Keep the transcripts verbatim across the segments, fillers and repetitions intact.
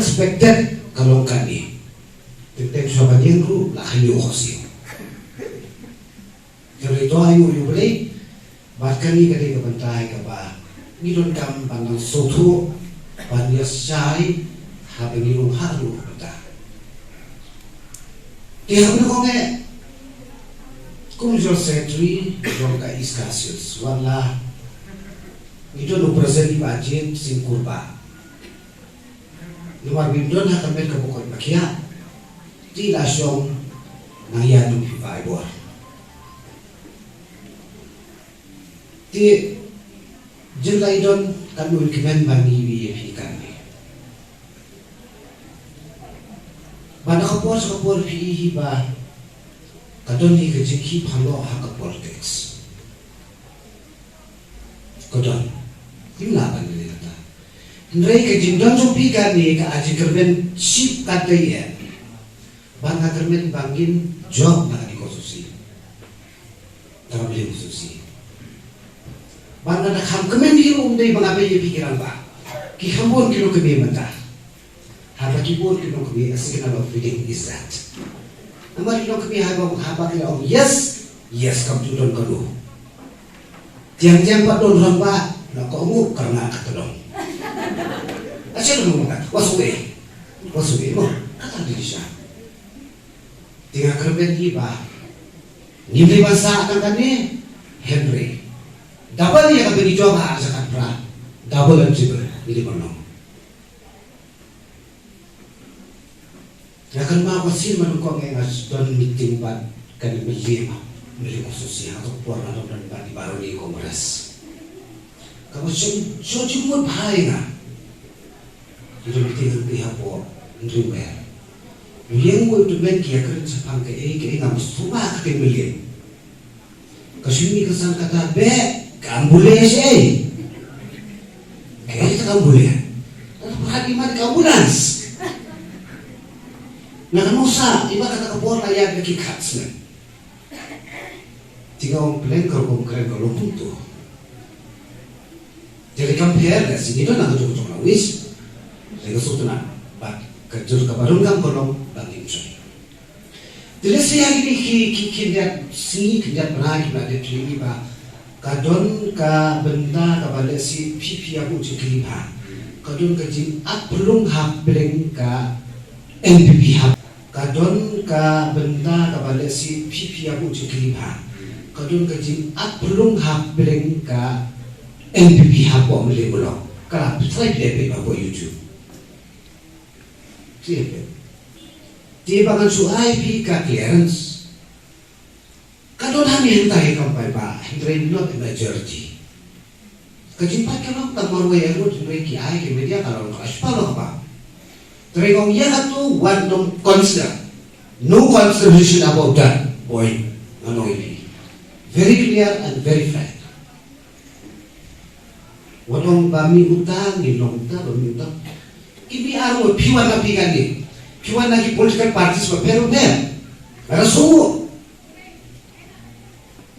Expected ka long kane. Teng teng shuwa ban ïeng ruh la khynñiuh khohsiew. Ka dei to aiu ïa U Blei. Bad kane ka dei ka bynta kaba ngi donkam ban nang sngewthuh ban ïa shai haba ngi rung ha ruh ka bynta. Te haba ngi ong eh kum General Secretary jong ka East Khasi Hills, wat la ngi don u President i Bah James Singh Kurbah. Namar bym don ha ka met kaba koit ba khiah. Te la shong nang ïa num phi bai bor. Te jin lai don kan un kmen ba ngi wi ïa phi kan ni. Ba na ka por sha ka por phi hi ba ka don hi ka jingkhih phalok ha ka politics. Ka don. Ym lah ban leh kata. Hynrei ka jingdon jong phi kane ka ai jingkyrmen shiphew kat dei eh. Ban ka kyrmen ba ngin jop na ka dei ko susi. Ka ram leh susi. Ban ka da kham kyrmen hi um dei ba nga phi ïa phi ki rangbah. Ki kham bun ki longkmie mynta. Haba ki bun ki longkmie, a signal of feeling is that. Namar ki longkmie haba, haba ki la ong yes, yes kam tu don ka lu. Tiang tiang pat don rangbah, la ko ngu ka nga ka tedong. Asyik don ngu ka, wasu eh. Wasu eh mo, kata di sha. Tiang kyrmen hi ba. Ngim dei ban sah tang kane, hynrei. Double ïa ka bini jop ha ar jakat pra. Double and triple, ngi dei ban long. Nga kynmaw ka sien ba nyngkong eh nga don meeting bad kane Mylliem, Mylliem Association, ha ka por nga don bad i Baroni Congress. Kaba shong, shong jingmut bha ïa nga. Ki don meeting hangtei hapoh Hynriewmer. U ïeng u tymmen ki ïakren shaphang kaei kaei, ngam sngewbha ka kyrteng Mylliem. Ka shu mih ka san kata, beh, ka ambulance eh. Kaei kata ka ambulance? Kata pyrkhat imat ka ambulance. Nga kynmaw sa, imat kata ka por la ïaid da ki cartsmen. Te nga ong pyrshang ka rukom kren ka long kumto. Te lei kam pher, lei shisha ngi don na ka jong ka jong la wis. Lei ka sutna. Bad ka jur ka barum kam ka long bad ngim shai. Te lehse ïa kine ki, ki khyndiat sngi, khyndiat bnai kiba la dep tylli ba ka don ka bynta kaba lehse phi phi ïa buh jingkylli bha. Ka don ka jingap pynlong hapdeng ka N P P hap. Ka don ka bynta kaba lehse phi phi ïa buh jingkylli bha. Ka don ka jingap pynlong hapdeng ka N P P hapoh Mylliem Blok. Ka la pynslai phi dei peit hapoh YouTube. Clear phi. Te ba ngan shu ai phi ka clearance. Ka don hangne hangtai kam paidbah, hynrei not a majority. Ka jingpait ka long tang marwei ngut, hynrei ki ai ki media ka long ka shiphew long ba. Hynrei ong ïa katu wat nang consider. No consideration about that point. Ngan ong ïa phi. Very clear and very frank. Wat ong ba mih uta, ngin long uta, ba mih uta. Ki mih ar ngut, phi wan na phi kane. Phi wan na ki political parties bapher bapher. Lada shu.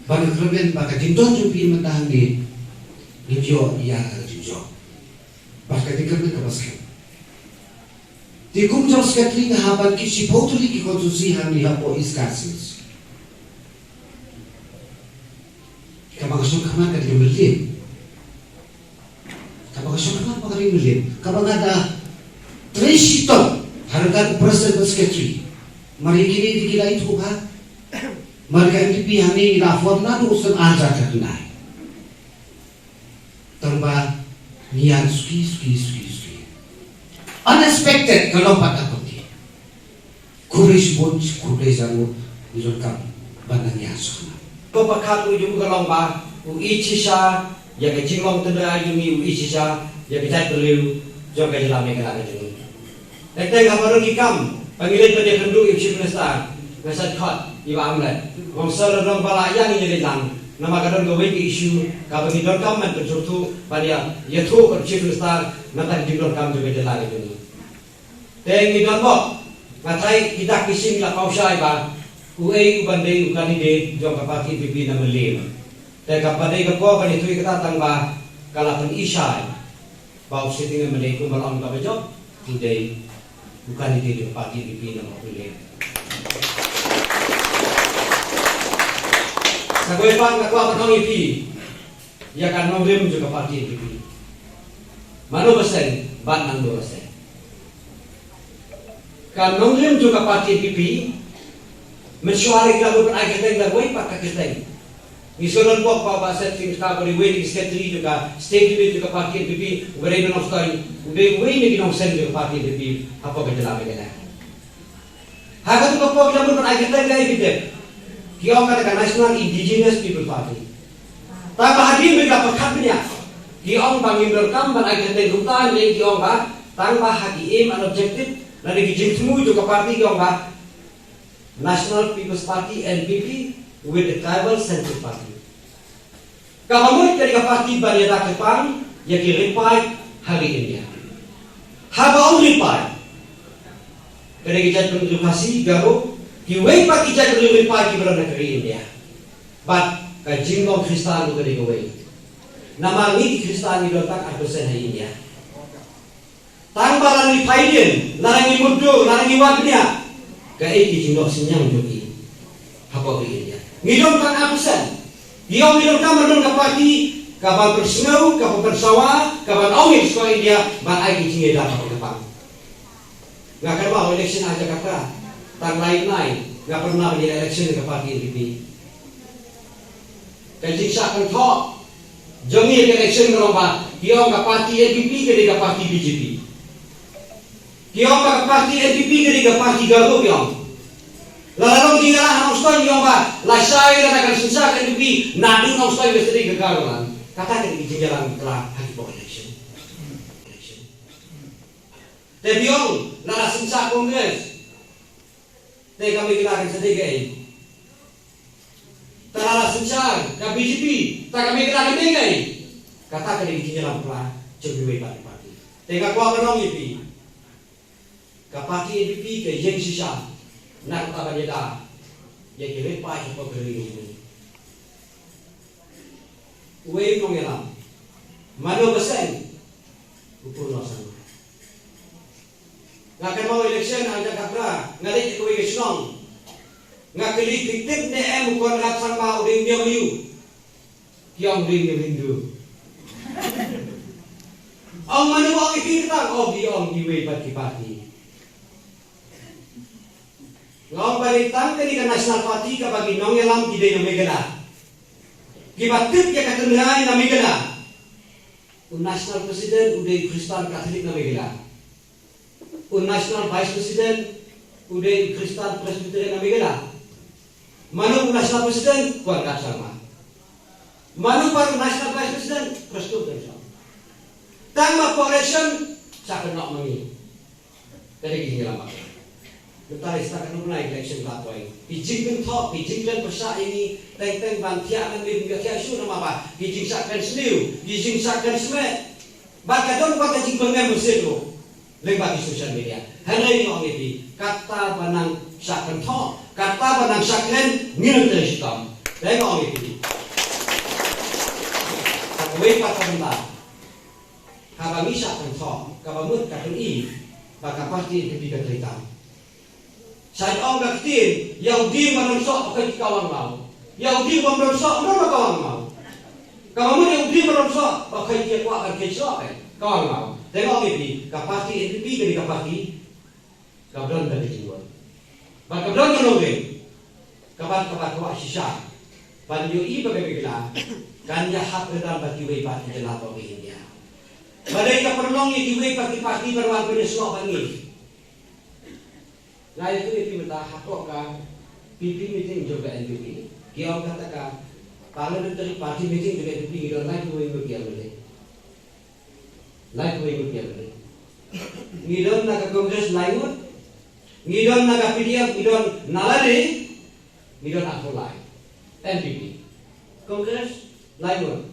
Ba nga kyrmen ba ka jingdon jong phi mynta hangne. Ngin ïoh ïa ka jingjop. Bad ka jingkyrmen kaba skhem. Te kum General Secretary nga hap ban kit shiphew tylli ki constituency hangne hapoh East Khasi Hills. Kaba nga shong khmat ka dei Mylliem. Kaba nga shong khmat ka dei Mylliem. Kaba nga da trei shitom ha ryngkat u president bad secretary. Mar ïa kine te ki la ithuh ha. Mar ka N P P hangne ngi la form naduh u snem ar hajar khatnai. Tang ba ngi ïa suki, suki, suki, suki. Unexpected ka long pat ka kumne. Khublei shibun, khublei shibun, ngi donkam ban nang ïa sngewthuh. Ko pyrkhat u jong u ka long ba u ïeit shisha ïa ka jinglong tynrai jong ngi, u ïeit shisha ïa ka jaitbynriew jong ka jylla Meghalaya ka jong ngi. Teng teng haba rung ki kam ba ngi leit ban ïakynduh ïa u Chief Minister, nga sa khot ïa i Bah Amlet, ngam sngewthuh ba la ïa ngi leit lang namar ka don kawei ka issue kaba ngi donkam ban pynsngewthuh ban ïa ïathuh bad u Chief Minister na ka bynta ka jingdonkam jong ka jylla ka jong ngi. Te ngi don bok, nga tharai ki dak ki shin la paw shai ba uei uba dei u candidate jong ka party N P P na Mylliem. Te kaba dei ka por ba ngi tip ïa kata tang ba ka la pyni shai ba u sitting M L A kumba la ong kaba jop u dei U candidate jong ka party N P P na Mawphangleng. Sa kawei pat nga kwah ban ong ïa phi ïa ka nongrim jong ka party N P P. Mano ba seng bad nangno ba seng. Ka nongrim jong ka party N P P, mynshuwa la ki la mut ban ai kyrteng da kawei pat ka kyrteng. Ngi sngewdon bok ba Bah Set Sing Kata ba dei uwei na ki secretary jong ka state unit jong ka party N P P, uba dei u nongstoiñ, u dei uwei na ki nongseng jong ka party N P P hapoh ka jylla Meghalaya. Ha katu ka por ki la mut ban ai kyrteng da kawei pat. Ki ong kata ka National Indigenous People Party. Tang ba hadien ba ki la pyrkhat bniah, ki ong ba ngim donkam ban ai kyrteng kumta, ne ki ong ba tang ba ha ki aim and objective lane ki jingthmu jong ka party ki ong ba National People's Party, N P P, with the tribal centric party. Kaba mut ka dei ka party ban ïada kyrpang ïa ki riewpaid ha ri India. Haba ong riewpaid, ka dei ki jaitbynriew Khasi, Garo, kiwei pat ki jaitbynriew riewpaid kiba don ha ka ri India. Bad ka jinglong Khristan ruh ka dei kawei. Namar ngi ki Khristan ngi don tang ar percent ha India. Tang ba lada ngi phaidien, lada ngi mutdur, lada ngi wad bniah, kaei ki jingdoh synñiang jong ki hapoh ri India? Ngi don tang ar percent. Ngi ong ngi donkam ban don ka party kaban pynsngew, kaban pynsawa, kaban ong ïa ki shkor India ban ai ki jingïada kaba kyrpang. Nga kynmaw election ha Jakarta, tang lai bnai nga pynbna ban ïaleh election ka party N P P. Ka jingshah kynthoh jong ngi ha ka election ka long ba ki ong ka party N P P ka dei ka party B J P. Ki ong ba ka party N P P ka dei ka party Garo, ki ong. Lada long jingïalang ha Nongstoiñ ki ong ba lashai lada kan synshar ka N P P, naduh Nongstoiñ ka sdang ka Garoland. Kata ka dei ka jingïalang bakla ha ki por election. Te phi ong lada synshar Congress, te ka Meghalaya kan sa dei kaei? Te lada synshar ka B J P, te ka Meghalaya kan dei kaei? Kata ka dei ka jingïalang bakla jong kiwei pat ki party. Te nga kwah ban ong ïa phi, ka party N P P ka ïeng shisha na kata ban ïada ïa ki riewpaid hapoh ka ri India. Uwei u nongïalam, mano ba seng? U Purno Sangma. Nga kynmaw election ha Jakarta, nga leit ha kawei ka shnong. Nga kylli, phi tip ne em u Conrad Sangma u dei u niam aïu? Ki ong u dei u niam Hindu. Ong mano ba ong ïa phi kata? Ong, ki ong kiwei pat ki party. Nga ong ba dei tang kane ka National Party kaba ki nongïalam ki dei na Meghalaya, kiba tip ïa ka tynrai na Meghalaya. U National President u dei u Khristan Katholik na Meghalaya. U National Vice President u dei u Khristan Presbyterian na Meghalaya. Mano u National President? Conrad Sangma. Mano pat u National Vice President? Prestone Tynsong. Tang ba por election sa kynnoh ma ngi. Ka dei ka jingïalang bakla. Mynta dei sa kynnoh, mynta election la poi. Ki jingkynthoh, ki jingkren pyrshah ïa ngi, teng teng ban thiah lem, ym ïoh thiah shuh namar ba ki jingshah kren sniew, ki jingshah kren smet. Bad ka don pat ka jingbyrngem mynsiem ruh lyngba ki social media. Hynrei ngi ong ïa phi, kata ba nang shah kynthoh, kata ba nang shah kren, ngin ym trei shitom. Te nga ong ïa phi, sa kawei pat ka bynta, haba ngi shah kynthoh, kaba mut ka pyni ba ka party N P P ka trei tam. Sa ong ka ktien, ïa u dieng ba nym soh ba khoi ki kawang maw. Ïa u dieng ba nym soh, ym don ba kawang maw. Kaba mut ïa u dieng ba nym soh ba khoi ki kwah ban khie shlok, eh, kawang maw. Te nga ong ïa phi, ka party N P P ka dei ka party kaba don ka jingmut bad kaba don ka nongrim, kaba, kaba kwah shisha ban ïohi ba ka Meghalaya kan ïahap kyrdan bad kiwei pat ki jylla hapoh ka India. Ba dei ka pynlong ïa kiwei pat ki party ban wan pynïasoh bad ngi. Nga ïathuh ïa phi mynta, hapoh ka P P meeting jong ka N P P, ki ong kata ka parliamentary party meeting jong ka N P P ngi don laiphew wei ngut ki M L A. Laiphew wei ngut ki M L A. Ngi don na ka Congress lai ngut. Ngi don na ka P D F, ngi don na lade, ngi don arphew lai. N P P. Congress lai ngut.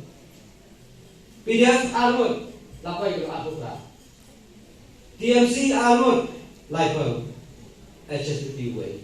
P D F ar ngut, la poi ki arphew phra. T M C ar ngut, laiphew. H S P D uwei.